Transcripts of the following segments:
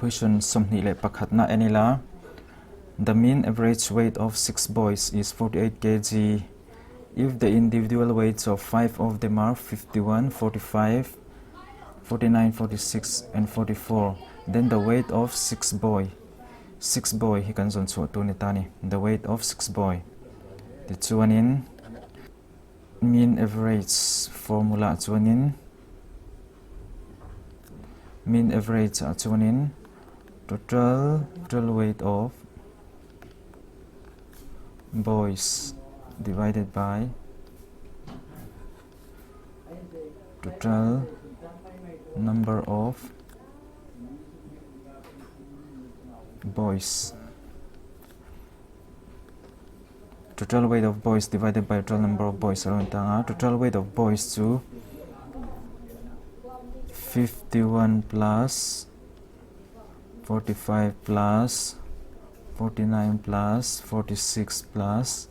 Question 21 na en ila. The mean average weight of six boys is 48 kg. If the individual weights of five of them are 51, 45, 49, 46 and 44, then the weight of six boy six boy hi kan zawn chhuah tur ni ta ni. The weight of six boy. Tichuanin mean average formula chuanin mean average ah chuanin total total weight of boys divided by total number of boys total weight of boys divided by total number of boys a lo intang a total weight of boys chu 51 plus 45 plus 49 plus 46 plus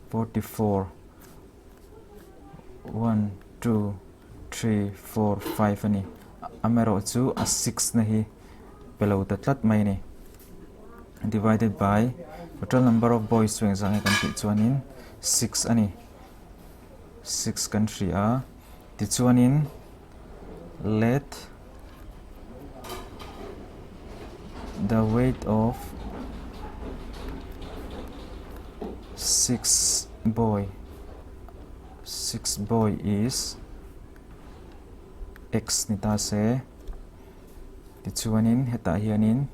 44 1 2 3 4 5 a ni amaherawhchu a 6 na hi pe lo ta tlat mai a ni divided by total number of boys chu engzah nge kan tih chuanin 6 a ni 6 kan hria a tichuanin let the weight of 6 boy 6 boy is x ni ta se tichuanin hetah hianin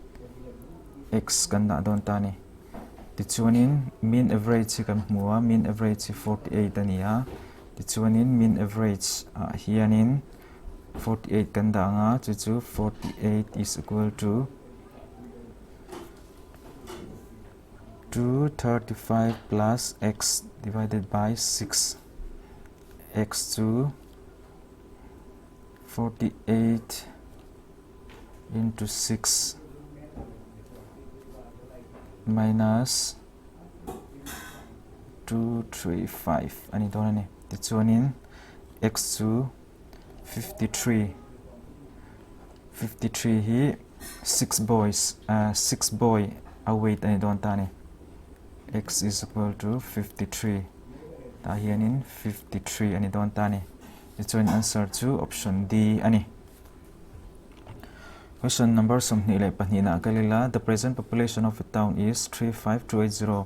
x kan dah dawn ta a ni tichuanin mean average hi kan hmu a mean average hi 48 a ni a tichuanin mean average ah hianin 48 kan dah ang a chu chu 48 is equal to 235 plus x divided by 6 x chu 48 into 6 minus 2 3 5 a ni dawn a ni tichuanin x chu 53 53 hi 6 boys 6 boy a weight a ni dawn ta a ni x is equal to 53 tah hianin 53 a ni dawn ta a ni tichuan answer chu option D a ni. Question number 22 na kal ila the present population of a town is 35280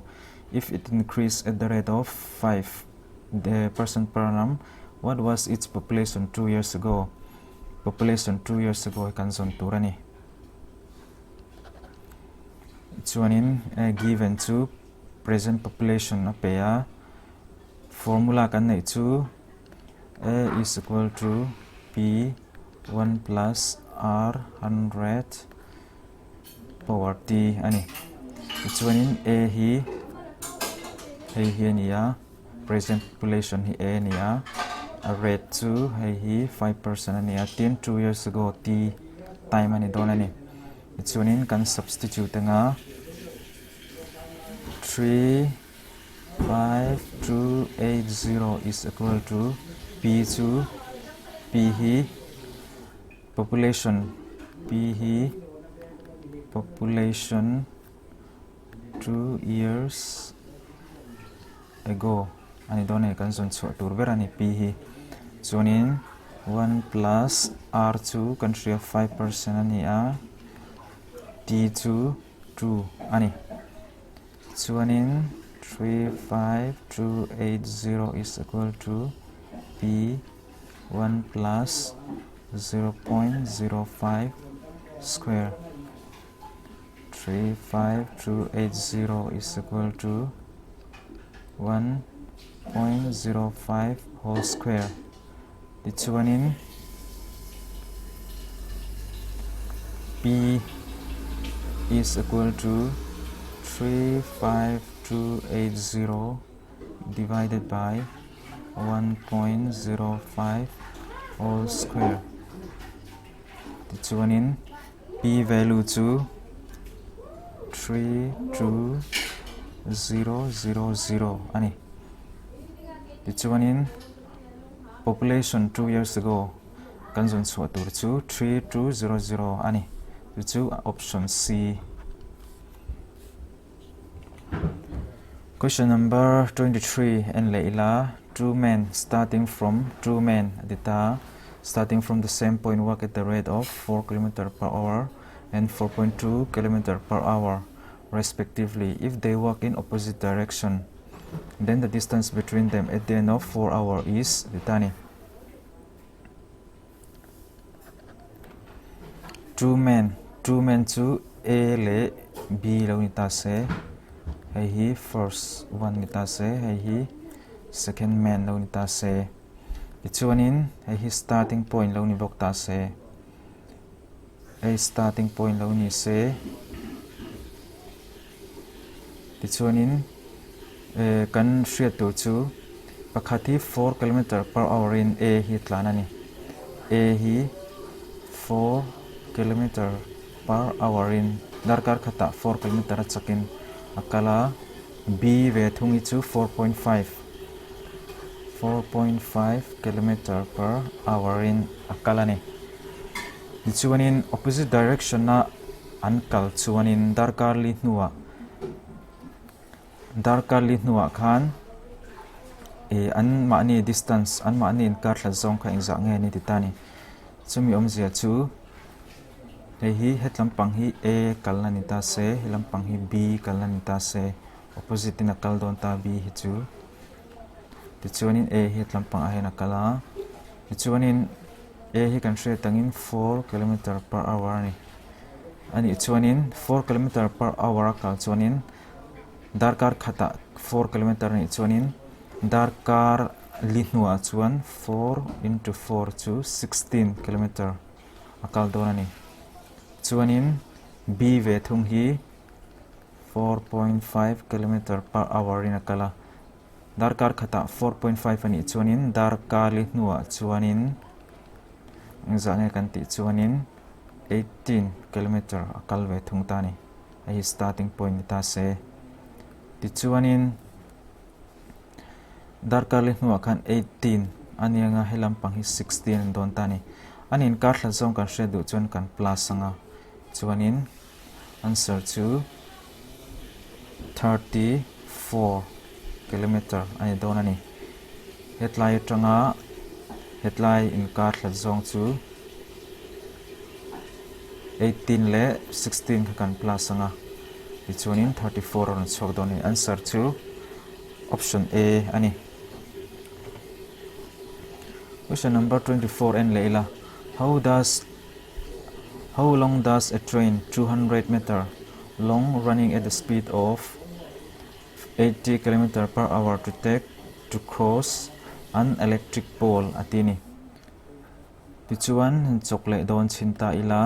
if it increased at the rate of 5 the person per annum what was its population 2 years ago population 2 years ago hi kan zawn tur a ni chuanin given chu present population a pe a formula kan neih chu a is equal to p 1 plus r 100 power t a ni tichuanin a hi hei hi a ni a present population hi a ni a a rate chu hei hi 5% a ni a tin 2 years ago t time a ni dawn a ni tichuanin kan substitute anga 3 5 2 8 0 is equal to p chu p hi population p hi population 2 years ago ani dawn a ni kan zawn chhuah tur ber a ni p hi chuanin 1 plus r chu kan hria 5% a ni a t chu 2 a ni chuanin 3 5 2 8 0 is equal to p 1 plus 0.05 square 3 5 2 8 0 is equal to 1.05 whole square tichuanin p is equal to 3 5 2 8 0 divided by 1.05 whole square tichuanin P value chu 3 2 0 0 0 a ni. Tichuanin population 2 years ago kan zawn chhuah tur chu 3 2 0 0 a ni. Chu chu option C. Question number 23 en leh ila, Two men starting from two men a ti ta, starting from the same point walk at the rate of 4 kilometer per hour and 4.2 kilometer per hour respectively if they walk in opposite direction then the distance between them at the end of 4 hour is ti ta ni. Two men, Two men chu A leh B lo ni ta se, hei hi first one ni ta se, hei hi second man lo ni ta se. Tichuanin hei hi starting point lo ni bawk ta se, hei starting point lo ni se. Tichuanin kan hriat tur chu pakhat hi 4 kilometer per hour in A hi tlan a ni. A hi 4 kilometer per hour in darkar khatah 4 kilometer a chakin a kal a, B ve thung hi chu 4.5, 4.5 kilometer per hour in a kal a ni. Tichuanin opposite direction a An kal chuanin darkar li hnuah darkar li hnuah khan ih an mahni distance an mahni inkar hlat zawng kha engzah nge ni ti ta ni. Chumi awmzia chu hei hi het lampang hi A kalna ni ta se he lampang hi B kalna ni ta se opposite in a kal dawn ta B hi chu tichuanin A hi het lampang ah hian a kal a tichuanin A hi kan hriat angin 4 kilometer per hour a ni. A nih chuanin 4 kilometer per hour a kal chuanin darkar khatah 4 kilometer a nih chuanin darkar li hnuah chuan 4 into 4 chu 16 kilometer a kal dawn a ni. Chuanin B ve thung hi 4.5 kilometer per hour in a kal a. Darkar khatah 4.5 a nih chuanin darkar li hnuah chuanin engzah nge kan tih chuanin 18 kilometer a kal ve thung ta a ni. Hei hi starting point ni ta se. Tichuanin darkar li hnuah khan 18 a ni anga he lampang hi 16 an dawn ta a ni. A nin kar thla zawng kan hriat duh chuan kan plus anga chuanin Answer chu 34 kilometer a ni dawn a ni. Hetlai atanga hetlai inkar hlat zawng chu 18 leh 16 kha kan plus anga tichuanin 34 a rawn chhuak dawn a ni. Answer chu option A a ni. Question number 24 en leh ila. How does How long does a train 200 meter long running at the speed of 80 kilometer per hour to take to cross an electric pole a ti ni. Tichuan chawk leh dawn chhin ta ila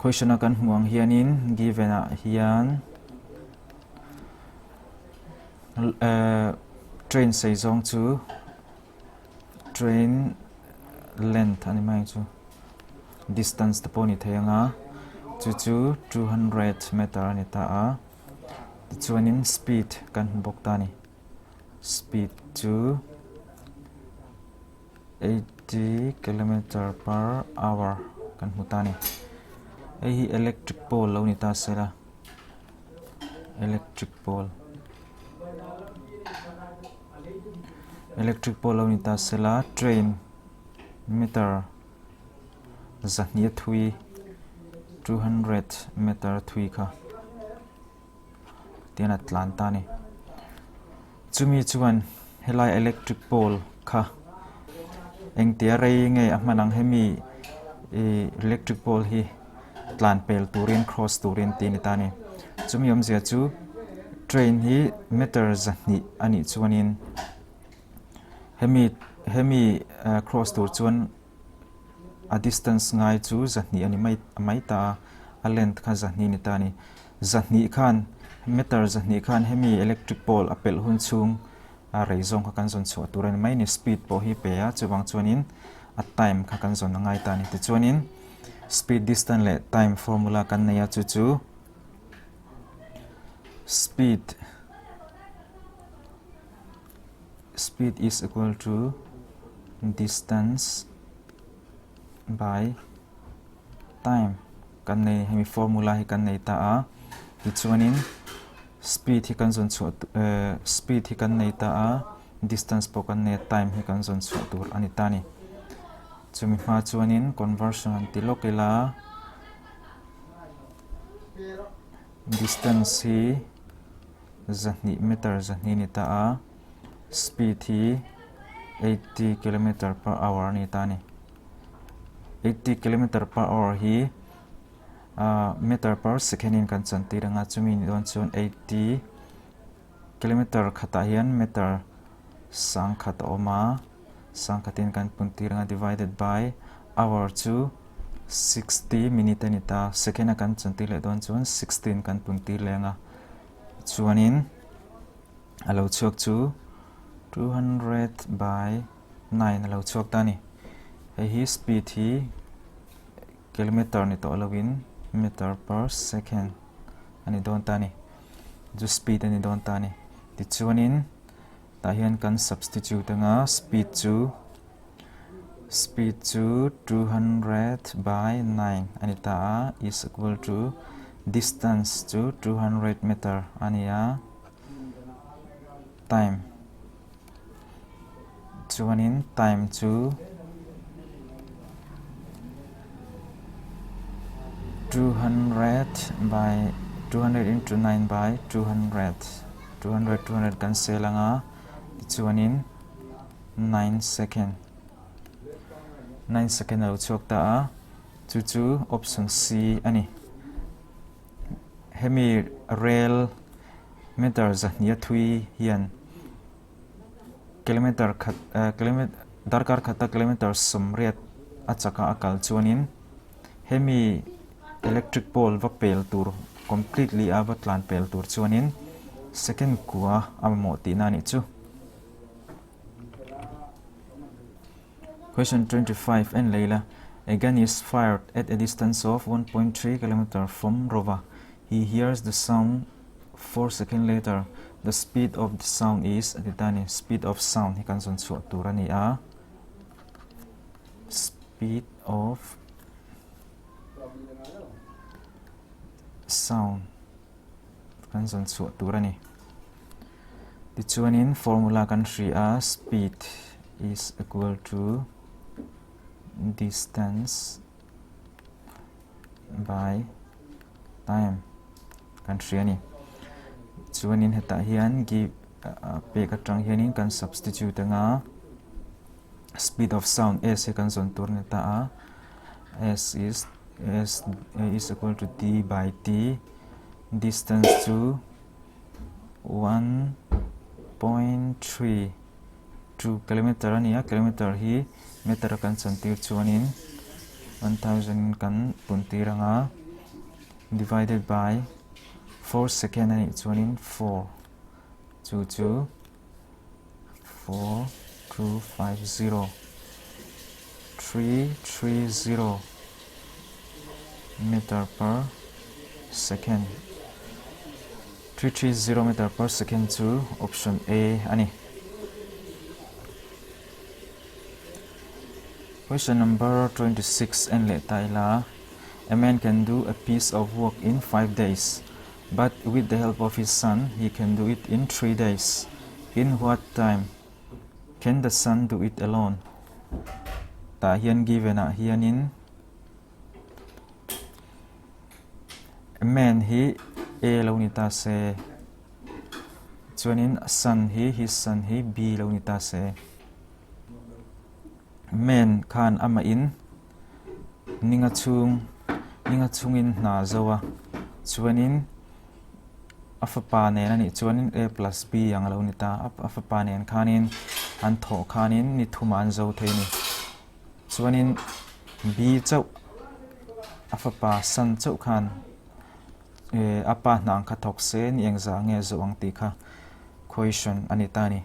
question a kan hmuh ang hianin given ah hian train sei zawng chu Train length a ni mai ang chu distance te pawh a ni thei ang a chu chu 200 meter a ni ta a tichuanin speed kan hmu bawk ta a ni speed chu 80 kilometer per hour kan hmu ta a ni hei hi electric pole lo ni ta sela. Electric pole Electric pole lo ni ta sela train meter zahnih a thui 200 meter a thui kha tian a tlan ta a ni. Chumi chuan helai electric pole kha engtia rei nge a hman ang hemi ih electric pole hi tlan pel turin cross turin tih a ni ta a ni. Chumi awmzia chu train hi meter zahnih a nih chuanin hemi hemi cross tur chuan a distance ngai chu zahnih a ni mai mai ta a, a length kha zahnih a ni ta a ni. Zahnih khan meter zahnih khan hemi electric pole a pelh hun chhung a rei zawng kha kan zawn chhuah tur a ni mai a ni. Speed pawh hi pe a chuvang chuanin a time kha kan zawn a ngai ta a ni. Tichuanin speed distance leh time formula kan nei a chu chu speed speed is equal to distance by time. kan nei hemi formula hi kan nei ta a tichuanin speed hi kan zawn chhuah speed hi kan nei ta a distance pawh kan nei a time hi kan zawn chhuah tur a ni ta a ni. Chumi hma chuanin conversion han ti lawk ila distance hi 200 meter 200 ni ta a speed hi 80 kilometer per hour a ni ta a ni. 80 kilometer per hour hi meter per second in kan chantir anga chumi ni dawn chuan 80 kilometer khatah hian meter sangkhat a awm a sangkhatin kan puntir anga divided by hour chu 60 minute a ni ta second a kan chantir leh dawn chuan 16 kan puntir leh anga chuanin a lo chhuak chu 200 by 9 a lo chhuak ta a ni. Hei hi speed hi kilometer ni tawh lovin meter per second a ni dawn ta a ni. Chu speed a ni dawn ta a ni. Tichuanin tah hian kan substitute anga speed chu speed chu 200 by 9 a ni ta a is equal to distance chu 200 meter a ni a time Chuanin time chu 200 by 200 into 9 by 200 200 200 kan sel anga tichuanin 9 second 9 second a lo chhuak ta a chu chu option C a ni. Hemi rel meter zahnih a thui hian kilometer khat eh kilometer darkar khata kilometer 80 a chaka a kal chuanin hemi electric pole va pel tur completely a va tlan pel tur chuanin second kua a mamawh tihna a nih chu. Question 25 en lei la A gun is fired at a distance of 1.3 kilometer from Rova. He hears the sound 4 second later. The speed of the sound is a ti ta ni. Speed of sound hi kan zawn chhuah tur a ni a. Speed of sound kan zawn chhuah tur a ni. Tichuanin formula kan hria a, speed is equal to distance by time kan hria a ni. Chuanin hetah hian give pek atang hianin kan substitute anga speed of sound s hi kan zawn tur a ni ta a, s is s is equal to d by t distance chu 1.3 2 kilometer a ni a kilometer hi meter a kan chantir chuanin 1000 kan pun tir anga divided by 4 second a nih chuanin 4 chu chu 4 2 5 0 3 3 0 meter per second 330 meter per second chu option A a ni. Question number 26 en leh ta ila A man can do a piece of work in 5 days but with the help of his son he can do it in 3 days. In what time can the son do it alone? Tah hian given ah hianin A man hi A lo ni ta se, chuanin a son hi his son hi B lo ni ta se. Man khan amah in ninga chhung ninga chhungin hna zo a, chuanin a fapa nen a nih chuanin A plus B ang a lo ni ta a, a fapa nen khanin an thawh khanin ni thumah an zo thei a ni. Chuanin B chauh a fapa son chauh khan eh a pa hna ang kha thawk se ni engzah nge zawh ang tih kha question a ni ta a ni.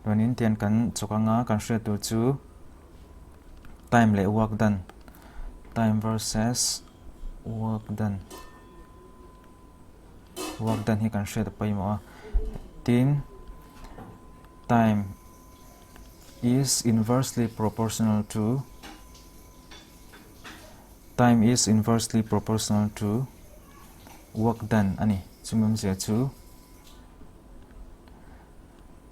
Chuanin tian kan chawk anga kan hriat tur chu time leh work done time versus work done work done hi kan hriat a pawimawh a tin time is inversely proportional to. Time is inversely proportional to work done a ni. Chumi awmzia chu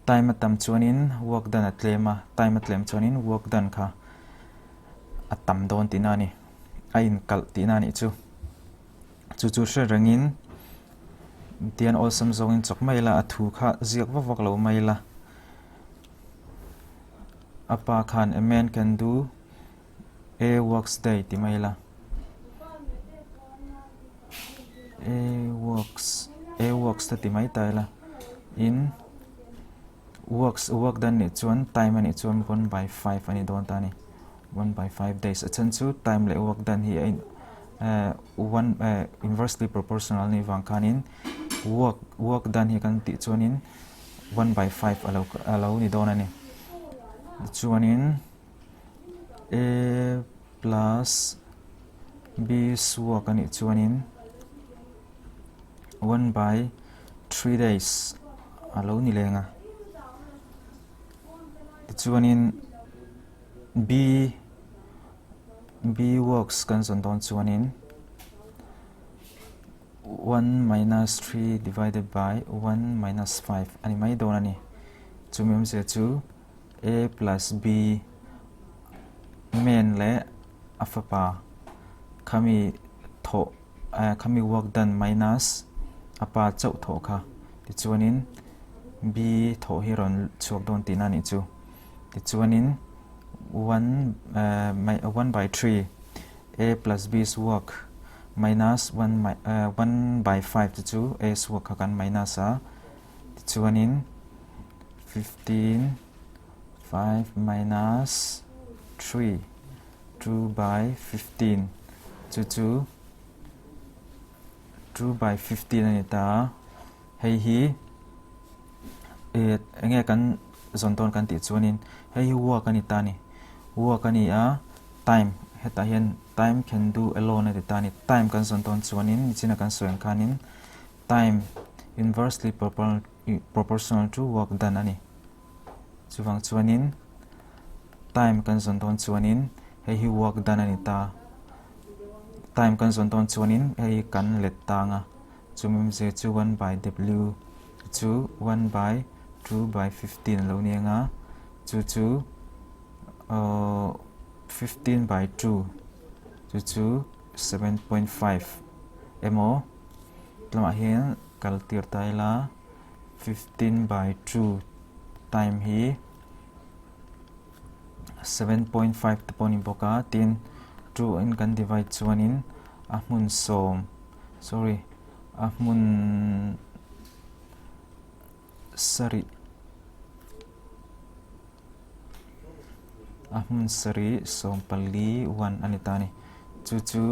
time a tam chuanin work done a tlem a, time a tlem chuanin work done kha a tam dawn tihna a ni. A inkalh tihna a nih chu. Chu chu hre rengin tian awlsam zawngin chawk mai ila, a thu kha ziak vak vak lo mai ila. A pa khan a man can do a works day ti mai ila. A works a works te ti mai ta ila. In works work dan nih chuan time a nih chuan 1/5 a ni dawn ta a ni. 1/5 days a chhan chu time leh work dan hi a in eh one eh inversely proportional a nih vang khanin work work dan hi kan tih chuanin 1/5 a lo a lo ni dawn a ni. Tichuanin a plus b's work a nih chuanin 1/3 days a lo ni leng a. Tichuanin B B works kan zawn dawn chuanin 1 minus 3 divided by 1 minus 5 a ni mai dawn a ni. Chumi awmzia chu A plus B man leh a fapa khami thawh khami work done minus a pa chauh thawh kha tichuanin B thawh hi rawn chhuak dawn tihna a nih chu. Tichuanin 1 1 by 3 A plus B's work minus 1 1 by 5 te chu A's work kha kan minus a. Tichuanin 15 5 minus 3 2 by 15 chu chu 2 by 15 a ni ta a. Hei hi eng nge kan zawn dawn kan tih chuanin hei hi work a ni ta a ni. Work a ni a, time hetah hian time can do alone a ti ta a ni. Time kan zawn dawn chuanin nichina kan sawi ang khanin time inversely proportional to work done a ni. Chuvang chuanin time kan zawn dawn chuanin hei hi work done a ni ta. Time kan zawn dawn chuanin hei hi kan let tang a. Chumi awmzia chu 1 by W chu 1 by 2 by 15 a lo ni ang a, chu chu 15 by 2 chu chu 7.5 emaw tlangah hian kal tir ta ila 15 by 2 time hi 7.5 te pawh a ni bawk a, tin 2 in kan divide chuanin a hmun sawm. Sorry, a hmun sarih a hmun sarih 14 a ni ta a ni. Chu chu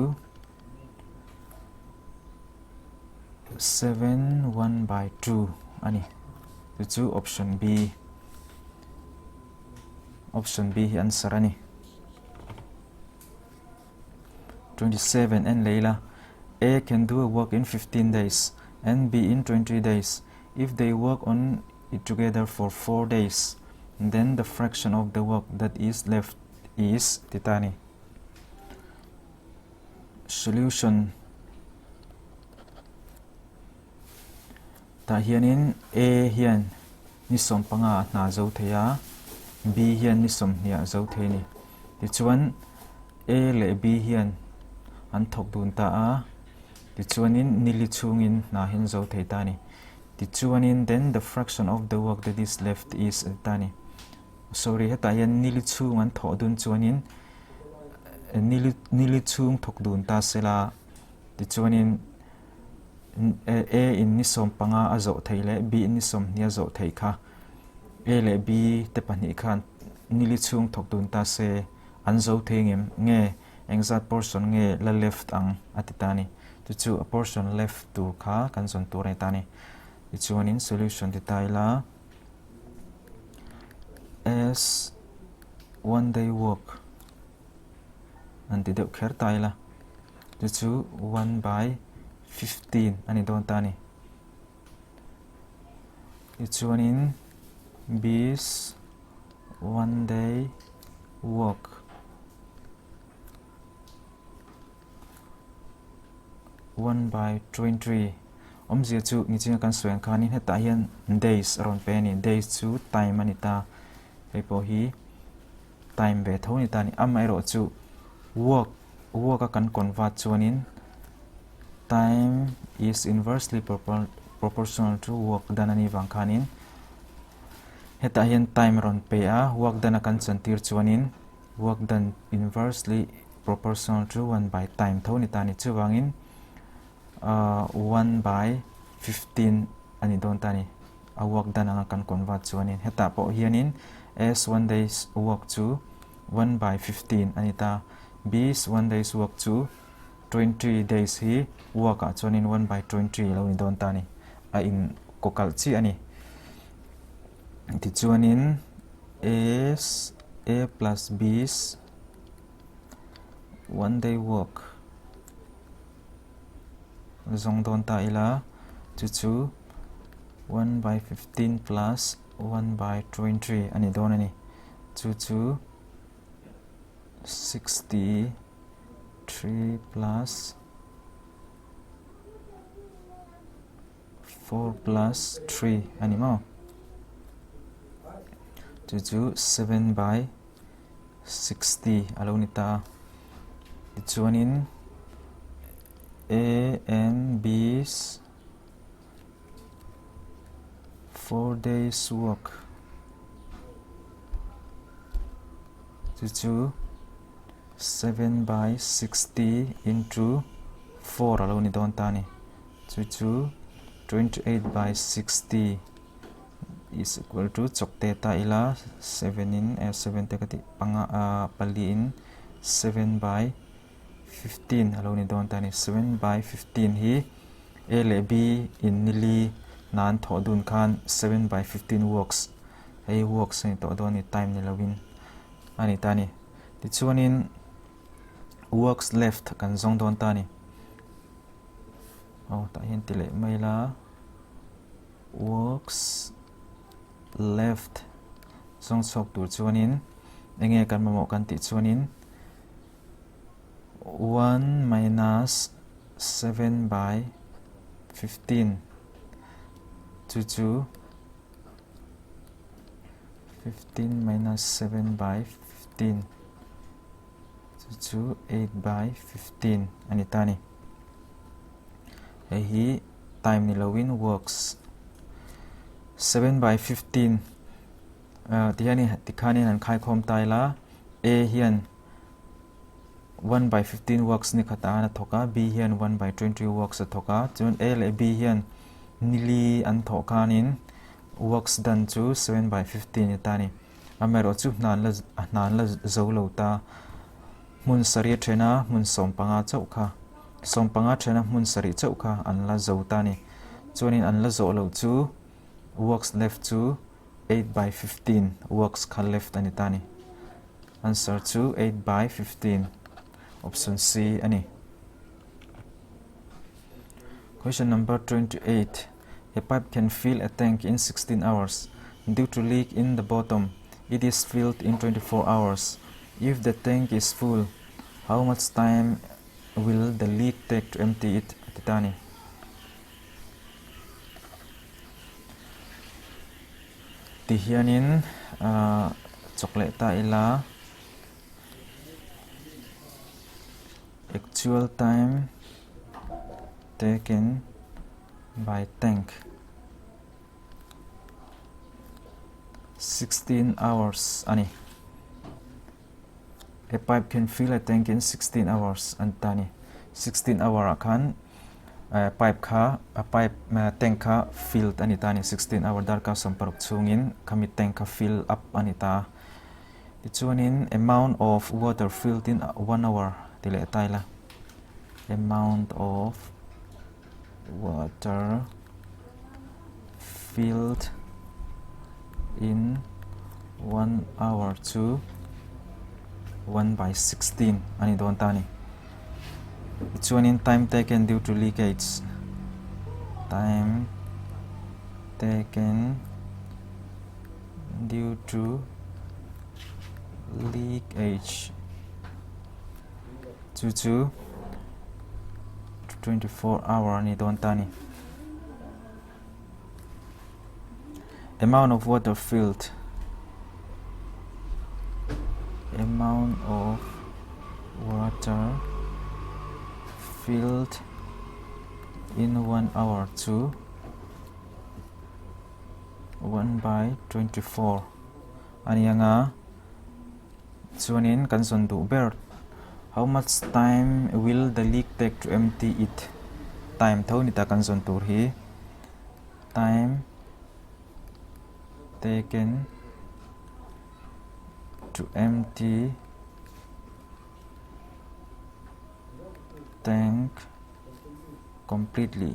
7 1 by 2 a ni. Chu chu option B. Option B hi answer a ni. 27 en lei la, A can do a work in 15 days and B in 20 days. If they work on it together for 4 days, then the fraction of the work that is left is ti ta ni. Solution Tah hianin A hian ni 15 a hna zo thei a, B hian ni 20 a zo thei a ni. Tichuan A leh B hian an thawk dun ta a, tichuanin nili chhungin hna hi an zo thei ta a ni. Tichuanin then the fraction of the work that is left is a ti ta a ni. Sorry, hetah hian nili chhung an thawh dun chuanin nili nili chhung thawk dun ta sela, tichuanin A in ni 15 a zawh theih leh B in ni 20 a zawh theih kha A leh B te pahnih khan nili chhung thawk dun ta se an zo thei ngem nge engzat portion nge la left ang a ti ta a ni. Chu chu a portion left tur kha kan zawn tur a ni ta a ni. Tichuanin solution ti ta ila S one day work an ti deuh kher ta ila. Chu chu 1 by 15 a ni dawn ta a ni. Tichuanin B's one day work. 1 by 23 awmzia chu nichinga kan sawi ang khanin hetah hian days a rawn pe a ni. Days chu time a ni ta. Hei pawh hi time ve tho a ni ta a ni. Amaherawhchu work work a kan convert chuanin time is inversely proportional to work done a nih vang khanin hetah hian time a rawn pe a, work done a kan chantir chuanin work done inversely proportional to 1 by time tho a ni ta a ni. Chuvangin 1 by 15 a ni dawn ta a ni. A work done anga kan convert chuanin hetah pawh hianin S one days work chu 1 by 15 a ni ta. B's one days work chu 20 days hi work ah chuanin 1 by 20 a lo ni dawn ta a ni. A in kawkalh chiah a ni. Tichuanin S A plus B's one day work zawng dawn ta ila chu chu 1 by 15 plus 1 by 20 a ni dawn a ni. Chu chu 63 plus 4 plus 3 a ni maw? Chu chu 7 by 60 a lo ni ta a. Tichuanin A and B's 4 days work chu chu 7 by 60 into 4 a lo ni dawn ta a ni. Chu chu 28 by 60 is equal to chawk te ta ila 7 in 7 te ka tih panga pali in 7 by 15 a lo ni dawn ta a ni. 7 by 15 hi A leh B in nili nan thawh dun khan 7 by 15 works hei works a ni tawh dawn a ni time ni lovin a ni ta a ni. Tichuanin works left kan zawng dawn ta a ni. Aw tah hian ti leh mai ila works left zawng chhuak tur chuanin enge kan mamawh kan tih chuanin 1 minus 7 by 15 chu chu 15 minus 7 by 15 chu chu 8 by 15 a ni ta a ni. Hei hi time ni loin works 7 by 15 ti hian tikhanin han khaikhawm ta ila A hian 1 by 15 works ni khat a thawk a, B hian 1 by 20 works a thawk a, chuan A leh B hian nili an thawh khanin works done chu 7 by 15 ni ta a ni. Amaherawh chu hna an la hna an la zo lo ta. Hmun sarih thena hmun 15 chauh kha 15 thena hmun sarih chauh kha an la zo ta a ni. Chuanin an la zawh loh chu works left chu 8 by 15 works kha left a ni ta a ni. Answer chu 8 by 15 option C a ni. Question number 28. A pipe can fill a tank in 16 hours. Due to leak in the bottom, it is filled in 24 hours. If the tank is full, how much time will the leak take to empty it? A ti ta a ni. Ti hianin chawk leh ta ila actual time taken by tank 16 hours a ni. A pipe can fill a tank in 16 hours an ta ni. 16 hour ah khan pipe kha a pipe tank kha filled a ni ta ni 16 hour darkar 16 chhungin khami tank kha fill up a ni ta. Tichuanin amount of water filled in 1 hour ti leh ta ila amount of water filled in 1 hour chu 1 by 16 a ni dawn ta a ni. Tichuanin time taken due to leakage time taken due to leakage chu chu. 24 hour a ni dawn ta a ni. Amount of water filled Amount of water filled in 1 hour chu 1 by 24 a ni ang a. Chuanin kan zawn duh ber How much time will the leak take to empty it? Time tho ni ta kan zawn tur hi Time taken to empty tank completely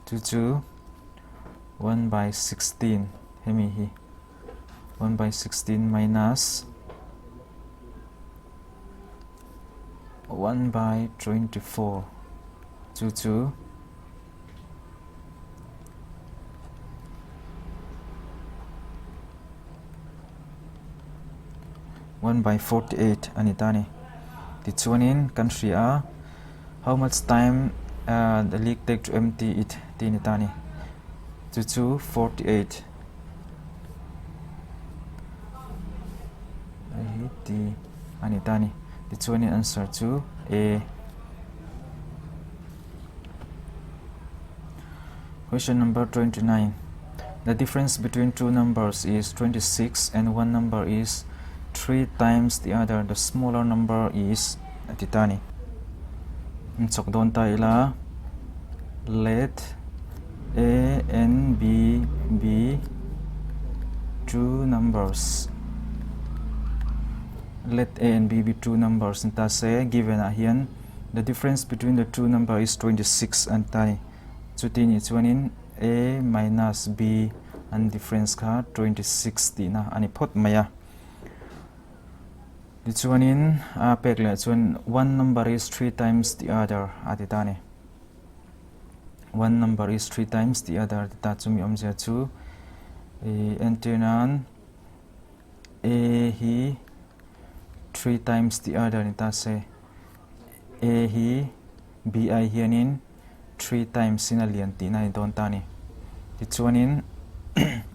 Chu chu 1 by 16 hemi hi 1 by 16 minus 1 by 24 chu chu 1 by 48 a ni ta a ni. Tichuanin kan hria a, how much time the leak take to empty it tih a ni ta a ni. Chu chu 48 hei hi t a ni ta a ni. Tichuanin answer chu A. Question number 29. The difference between two numbers is 26 and one number is 3 times the other. The smaller number is a ti ta ni. In chawk dawn ta ila let A and B be two numbers. Let A and B be two numbers ni ta se given ah hian The difference between the two number is 26 an ta ni. Chuti nih chuanin A minus B an difference kha 26 tihna a ni phawt mai a. Tichuanin a pek leh chuan one number is 3 times the other a ti ta ni. One number is 3 times the other ti ta chumi awmzia chu i entir nan A hi 3 times the other ni ta se. A hi B ai hianin 3 times in a lian tihna a ni dawn ta a ni. Tichuanin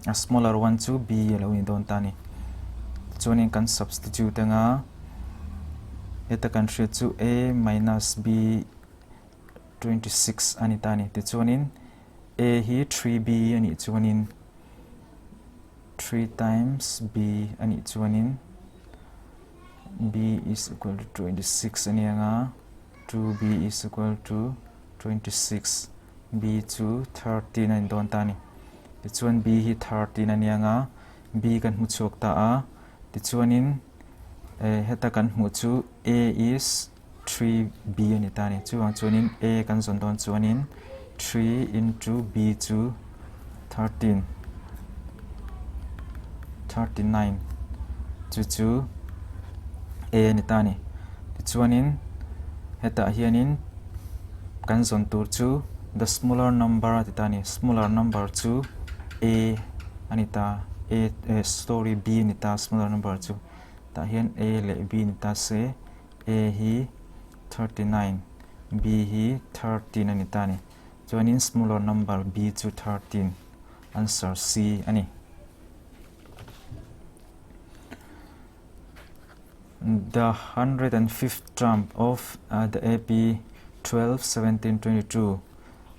a smaller one chu B a lo ni dawn ta a ni. Tichuanin kan substitute anga heta kan hriat chu A minus B 26 a ni ta a ni. Tichuanin A hi 3B a nih chuanin 3 times B a nih chuanin B is equal to 26 a ni ang a, 2B is equal to 26, B chu 13 a ni dawn ta a ni. Tichuan B hi 13 a ni ang a, B kan hmu chhuak ta a, tichuanin eh, heta kan hmuh chu A is 3B a ni ta a ni. Chuvang chuanin A kan zawn dawn chuanin 3 into B chu 13, 39 chu chu A a ni ta a ni. Tichuanin hetah hianin kan zawn tur chu the smaller number a ti ta a ni. Smaller number chu A a ni ta, A eh sorry B a ni ta smaller number chu. Tah hian A leh B ni ta se A hi 39, B hi 13 a ni ta a ni. Chuanin smaller number B chu 13, answer C a ni. The 105th term of the AP 12, 17, 22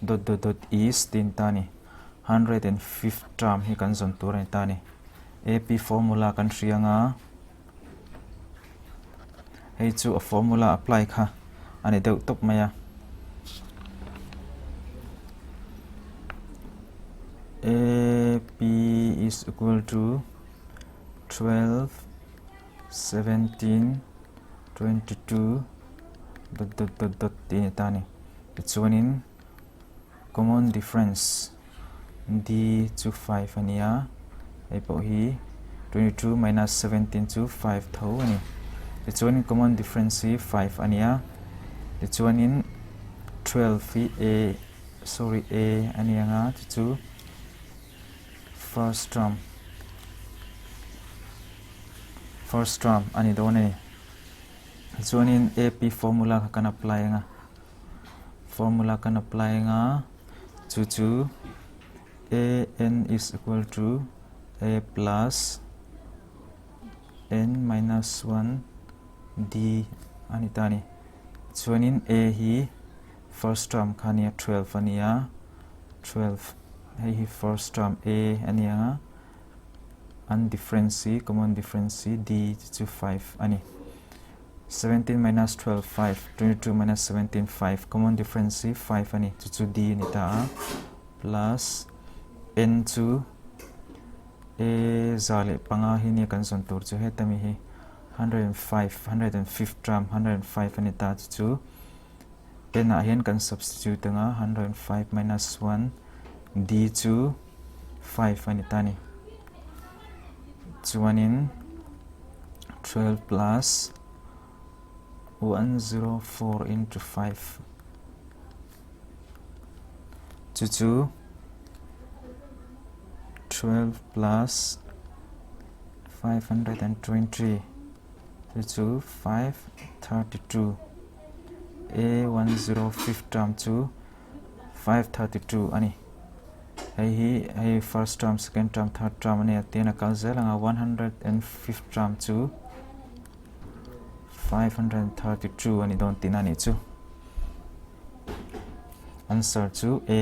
dot dot dot is tiin ta a ni. 105th term hi kan zawn tur a ni ta a ni. AP formula kan hria anga hei chu a formula apply kha a ni deuh tawp mai a. AP is equal to 12, 17, 22 dot dot dot dot tih a ni ta a ni. Tichuanin Common difference D chu 5 a ni a, hei pawh hi 22 minus 17 chu 5 tho a ni. Tichuanin common difference hi 5 a ni a, tichuanin 12 hi A, sorry A a ni ang a, chu chu first term, first term a ni dawn a ni. Tichuanin AP formula kha kan apply anga, formula kan apply anga chu chu AN is equal to A plus N minus 1 D a ni ta a ni. Chuanin A hi first term kha a nia 12 a nia, 12 hei hi first term A a ni anga, an difference hi common difference hi D chu 5 a ni. 17 minus 12 5, 22 minus 17 5, common difference hi 5 a ni, chu chu D a ni ta a, plus N chu A 105 hi nia kan zawn tur chu heta mi hi 105, 105 term 105 a ni ta chu chu N ah hian kan substitute anga 105 minus 1 D chu 5 a ni ta a ni. Chuanin 12 plus 104 into 5 chu chu 12 plus 520 Chu chu 532 A 105 term chu 532 a ni. Hei hi hei first term, second term, third term a nia tian a kal zel anga 105 term chu 532 a ni dawn tihna a nih chu. Answer chu A.